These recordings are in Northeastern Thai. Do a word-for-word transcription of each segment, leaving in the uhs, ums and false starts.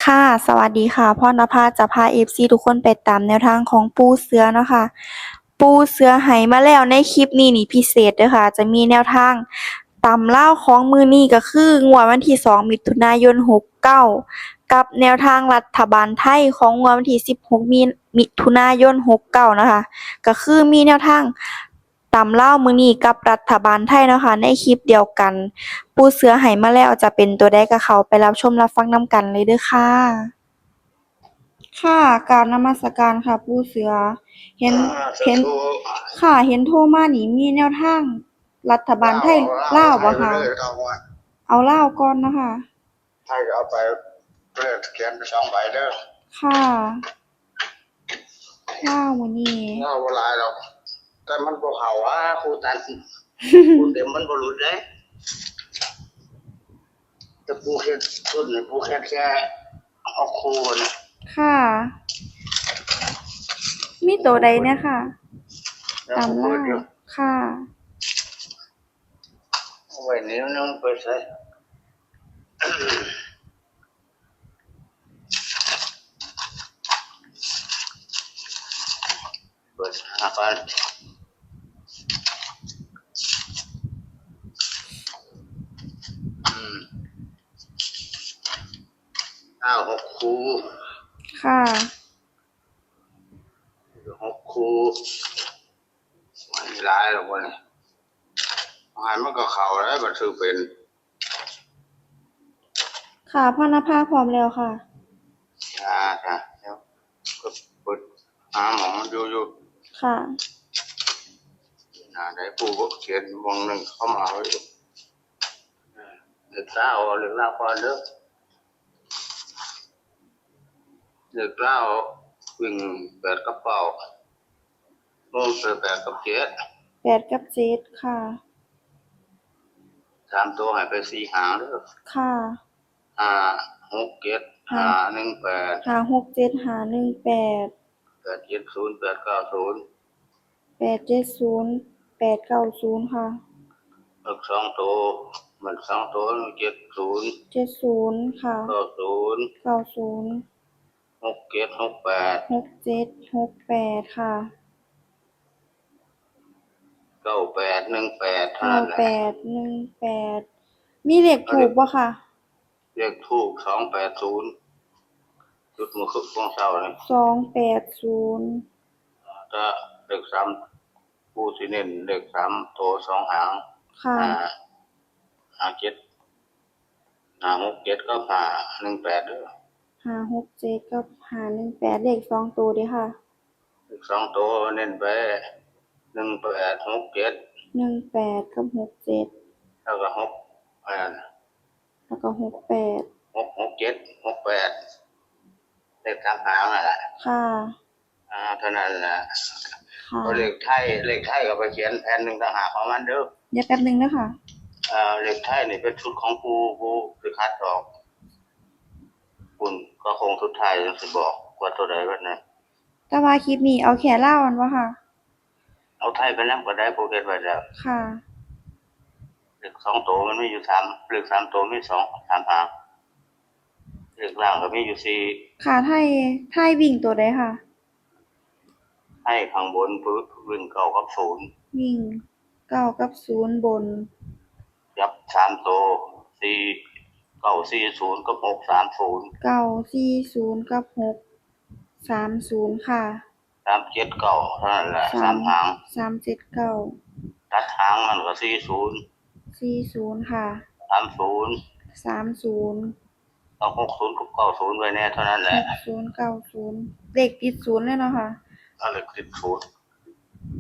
ค่ะ สวัสดีค่ะ พรณภาจะพา เอฟซี ทุกคนไปตามแนวทางของปู่เสือเนาะค่ะ ปู่เสือให้มาแล้วในคลิปนี้นี่พิเศษเด้อค่ะ จะมีแนวทางตำลาวของมื้อนี้ก็คืองวดวันที่สองมิถุนายนหกเก้า กับแนวทางรัฐบาลไทยของงวดวันที่สิบหกมิ มิถุนายนหกเก้านะคะ ก็คือมีแนวทางตำลาวมื้อนี้กับรัฐบาลไทยเนาะค่ะ ในคลิปเดียวกัน ปู่เสือให้มาแล้วจะเป็นตัวใดก็เข้าไปรับชมรับฟังนำกันเลยเด้อค่ะ ค่ะ กราบนมัสการค่ะ ปู่เสือ เห็น อ่า เห็น สาธุ ค่ะ เห็นโทรมานี่มีแนวทางรัฐบาลไทย ลาว ลาวบ่คะ ไทยไปเลย เอาว่า เอาลาวก่อนนะคะ ไทยก็เอาไป เลือกเขียนไปสองใบเด้อ ค่ะ ลาวมื้อนี้ ลาวบ่หลายหรอก แต่มันบ่เข้าว่าผู้ตัน ผู้เต็มมันบ่หลุดเด้ แต่ผู้เฮ็ดชุดนี่ผู้เฮ็ดแค่หกคู่นะ ค่ะ มีตัวใดเนี่ยค่ะ แล้ว ตามล่า หกคู่เดียว ค่ะ เอาไว้นี่มันไปใส่ เปิดหาก่อน อืม อ้าว หกคู่ ค่ะ หกคู่ มันมีหลายหรอกวะเนี่ย งานมันก็เข้าแล้ว มันซื้อเป็น ค่ะ พรณภาพร้อมแล้วค่ะ อ่า ค่ะ เดี๋ยวก็เปิดหาหมองมันอยู่อยู่ ค่ะ หาได้ผู้เขียนหม่องหนึ่งเข้ามาไว้อยู่ เออ เลขเก้า เลขเก้าก่อนเด้อ เลขเก้า วิ่งแปดกับเก้า ลงไปแปดกับเจ็ด แปดกับเจ็ดค่ะ สามตัวให้ไปสี่หางเด้อ ค่ะ ห้าหกเจ็ด ห้า ห้าหนึ่งแปด ห้าหกเจ็ด ห้าหนึ่งแปด แปดเจ็ดศูนย์ แปดเก้าศูนย์ แปดเจ็ดศูนย์ แปดเก้าศูนย์ค่ะ เลขสองตัว มันสองตัว เจ็ดศูนย์ เจ็ดศูนย์ค่ะ เก้าศูนย์ เก้าศูนย์ หกเจ็ด หกแปด หกเจ็ด หกแปดค่ะ เก้าแปด หนึ่งแปด เท่านั้นแหละ เก้าแปด หนึ่งแปด มีเลขธูปบ่คะ เลขธูป สองแปดศูนย์ จุดมื้อคืนของเช้านี่ สองแปดศูนย์ ก็เลขสาม ปู่สิเน้นเลขสามตัวสองหาง ค่ะ ห้า ห้าเจ็ด ห้าหกเจ็ด กับ ห้าหนึ่งแปด เด้อ ห้าหกเจ็ด กับ ห้าหนึ่งแปด เลขสองตัวเด้อค่ะ เลขสองตัวเน้นไป หนึ่งแปด หกเจ็ด หนึ่งแปด กับ หกเจ็ด แล้วก็ หก อ่า แล้วก็ หกแปด หก หกเจ็ด หกแปด เลขสามหางนั่นแหละ ค่ะ อ่า เท่านั้นแหละ ค่ะ เอาเลขไทย เลขไทยก็ไปเขียนแผ่นหนึ่งต่างหากของมันเด้อ เดี๋ยวแป๊บหนึ่งนะคะ เอ่อ เลขไทยนี่เป็นชุดของปู่ ปู่สิคัดออก คุณก็คงสุดท้ายจังสิบอกว่าตัวใดว่านั้น แต่ว่าคลิปนี้เอาแค่ลาวแม่นบ่คะ เอาไทยไปนำก็ได้ ปู่เฮ็ดไว้แล้ว ค่ะ เลขสองตัวมันมีอยู่สาม เลขสามตัวมีสอง สามหาง เลขล่างก็มีอยู่สี่ ค่ะ ไทย ไทยวิ่งตัวใดคะ ไทยข้างบนปุ๊บวิ่งเก้ากับศูนย์ วิ่งเก้ากับศูนย์บน จับสามตัว สี่ เก้าสี่ศูนย์ กับ หกสามศูนย์ เก้าสี่ศูนย์ กับ หกสามศูนย์ค่ะ สามเจ็ดเก้า เท่านั้นแหละ สาม สามหาง สามเจ็ดเก้า ตัดหางมันก็ สี่ศูนย์ สี่ศูนย์ค่ะ สามศูนย์ สามศูนย์ เอา หกศูนย์ กับ เก้าศูนย์ ไว้แน่เท่านั้นแหละ หกศูนย์ เก้าศูนย์ เลขติดศูนย์เลยเนาะค่ะ เอาเลขติดศูนย์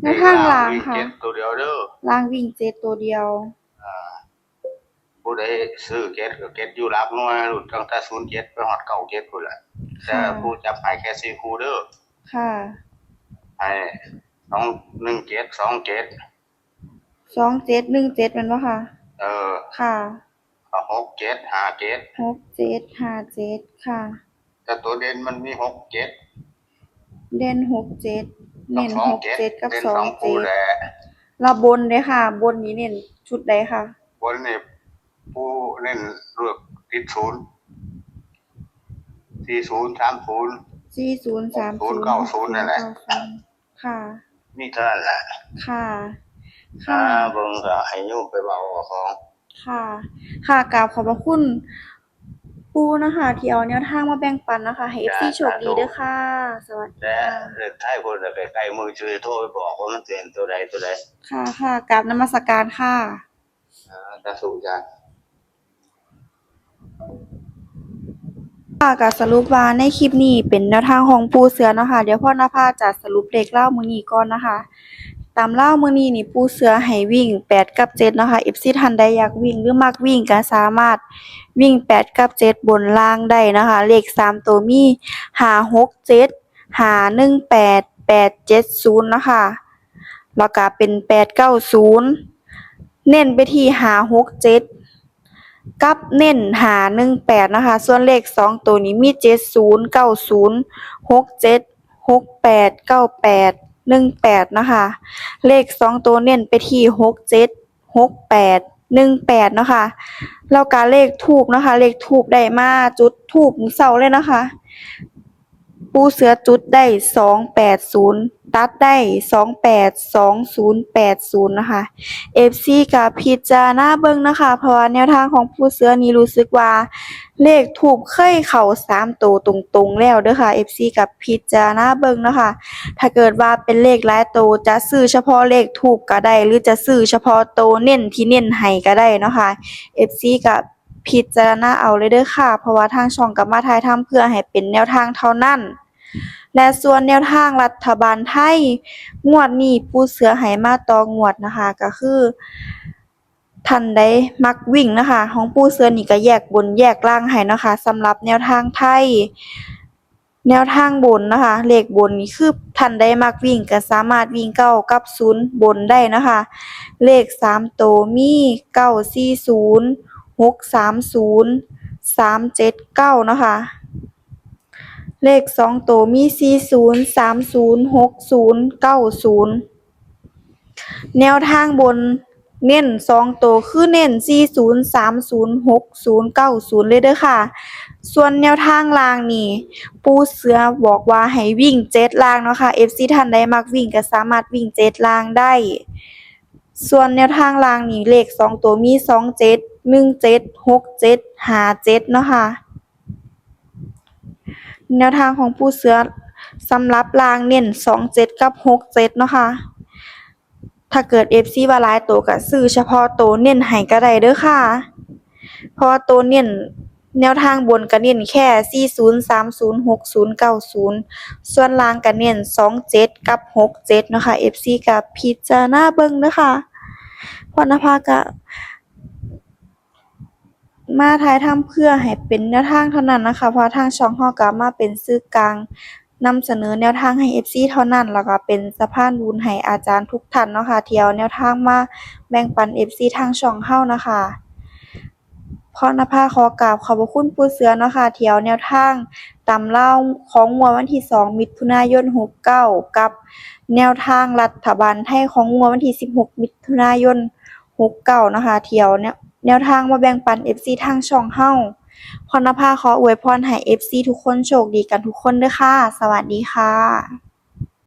แนวทางล่างค่ะ เลขล่างวิ่งเจ็ดตัวเดียวเด้อ ล่างวิ่งเจ็ดตัวเดียว อ่า ผู้ใดซื้อเจ็ดก็เจ็ดอยู่หลักหน่วย หลุดตั้งแต่ศูนย์เจ็ดไปฮอดเก้าเจ็ดพู้นแหละ ค่ะ แต่ผู้จับให้แค่สี่คู่เด้อ ค่ะ ให้ สอง หนึ่งเจ็ด สองเจ็ด สองเจ็ด หนึ่งเจ็ด แม่นบ่คะ เออ ค่ะ ก็ หกเจ็ด ห้าเจ็ด หกเจ็ด ห้าเจ็ด ค่ะ แต่ตัวเด่นมันมี หกเจ็ด เด่น หกเจ็ด กับ เน้น สองเจ็ด หกเจ็ด กับ เด่น สอง สองเจ็ด คู่แหละ แล้วบนเด้อค่ะ บนนี้เน้นชุดใดคะ บนนี่ปู่เน้นเลือกติดศูนย์ สี่ศูนย์สามศูนย์ สี่ศูนย์สามศูนย์ หกศูนย์เก้าศูนย์นั่นแหละ ค่ะ มีเท่านั้นแหละ ค่ะ อ่า ค่ะ เบิ่งก็ให้โยมไปเว้าเอาของ ค่ะ ค่ะ กราบขอบพระคุณปู่นะคะ ที่เอาแนวทางมาแบ่งปันนะคะ ให้เอฟซี จ้า โชคดีเด้อค่ะ สวัสดี และ ค่ะ เลขท้ายคนละใกล้ๆมือถือโทรไปบอกว่ามันเป็นตัวใดตัวใด ค่ะ ค่ะ กราบนมัสการค่ะ อ่าสาธุจ้า ค่ะ ก็สรุปว่าในคลิปนี้เป็นแนวทางของปู่เสือเนาะค่ะ เดี๋ยวพรนภาจะสรุปเลขลาวมื้อนี้ก่อนนะคะ ตามลาวมื้อนี้นี่ปู่เสือให้วิ่งแปดกับเจ็ดเนาะค่ะ เอฟซี ท่านใดอยากวิ่งหรือมักวิ่งก็สามารถวิ่งแปดกับเจ็ดบนล่างได้นะคะ เลขสามตัวมีห้าหกเจ็ด ห้าหนึ่งแปด แปดเจ็ดศูนย์เนาะค่ะ แล้วก็เป็นแปดเก้าศูนย์ เน้นไปที่ห้าหกเจ็ด กับเน้นห้าหนึ่งแปดนะคะ ส่วนเลขสองตัวนี้มีเจ็ดศูนย์ เก้าศูนย์ หกเจ็ด หกแปด เก้าแปด หนึ่งแปดนะคะ เลขสองตัวเน้นไปที่หกเจ็ด หกแปด หนึ่งแปดเนาะค่ะ แล้วก็เลขธูปนะคะ เลขธูปได้มาจุดธูปมื้อเช้าเลยนะคะ ปู่เสือจุดได้สองแปดศูนย์ ตัดได้สองแปด สองศูนย์ แปดศูนย์นะคะ เอฟซี ก็พิจารณาเบิ่งนะคะ เพราะว่าแนวทางของปู่เสือนี่รู้สึกว่า เลขธูปเคยเข้าสามตัวตรงๆแล้วเด้อค่ะ เอฟซี ก็พิจารณาเบิ่งเนาะค่ะ ถ้าเกิดว่าเป็นเลขหลายตัวจะซื้อเฉพาะเลขธูปก็ได้ หรือจะซื้อเฉพาะตัวเน้นที่เน้นให้ก็ได้เนาะค่ะ เอฟซี ก็พิจารณาเอาเลยเด้อค่ะ เพราะว่าทางช่องก็มาถ่ายทำเพื่อให้เป็นแนวทางเท่านั้น และส่วนแนวทางรัฐบาลไทยงวดนี้ปู่เสือให้มาต่องวดนะคะ ก็คือ ท่านใดมักวิ่งนะคะ ของปู่เสือนี่ก็แยกบนแยกล่างให้เนาะค่ะ สำหรับแนวทางไทย แนวทางบนนะคะ เลขบนนี่คือท่านใดมักวิ่งก็สามารถวิ่งเก้ากับศูนย์บนได้นะคะ เลขสามตัวมีเก้าสี่ศูนย์ หกสามศูนย์ สามเจ็ดเก้านะคะ เลขสองตัวมีสี่ศูนย์ สามศูนย์ หกศูนย์ เก้าศูนย์ แนวทางบนเน้นสองตัวคือเน้นสี่ศูนย์ สามศูนย์ หกศูนย์ เก้าศูนย์เลยเด้อค่ะ ส่วนแนวทางล่างนี่ปู่เสือบอกว่าให้วิ่งเจ็ดล่างเนาะค่ะ เอฟซี ท่านใดมักวิ่งก็สามารถวิ่งเจ็ดล่างได้ ส่วนแนวทางล่างนี่เลขสองตัวมีสองเจ็ด หนึ่งเจ็ด หกเจ็ด ห้าเจ็ดเนาะค่ะ แนวทางของปู่เสือสำหรับล่างเน้นสองเจ็ดกับหกเจ็ดเนาะค่ะ ถ้าเกิดเอฟซีว่าหลายตัวก็ซื้อเฉพาะตัวเน้นให้ก็ได้เด้อค่ะ เพราะว่าตัวเน้นแนวทางบนก็เน้นแค่สี่ศูนย์ สามศูนย์ หกศูนย์ เก้าศูนย์ ส่วนล่างก็เน้นสองเจ็ดกับหกเจ็ดเนาะค่ะ เอฟซี ก็พิจารณาเบิ่งเด้อค่ะ พรนภาก็ มาถ่ายทำเพื่อให้เป็นแนวทางเท่านั้นนะคะ เพราะทางช่องเฮาก็มาเป็นสื่อกลางนำเสนอแนวทางให้เอฟซีเท่านั้น แล้วก็เป็นสะพานบุญให้อาจารย์ทุกท่านเนาะค่ะ ที่เอาแนวทางมาแบ่งปันเอฟซีทางช่องเฮานะคะ พรนภาขอกราบขอบพระคุณปู่เสือเนาะค่ะ ที่เอาแนวทางตำราของงวดวันที่สองมิถุนายนหกเก้า กับแนวทางรัฐบาลไทยของงวดวันที่สิบหกมิถุนายนหกเก้านะคะ ที่เอาแนว แนวทางมาแบ่งปันเอฟซีทางช่องเฮา พรนภาขออวยพรให้เอฟซีทุกคนโชคดีกันทุกคนเด้อค่ะ สวัสดีค่ะ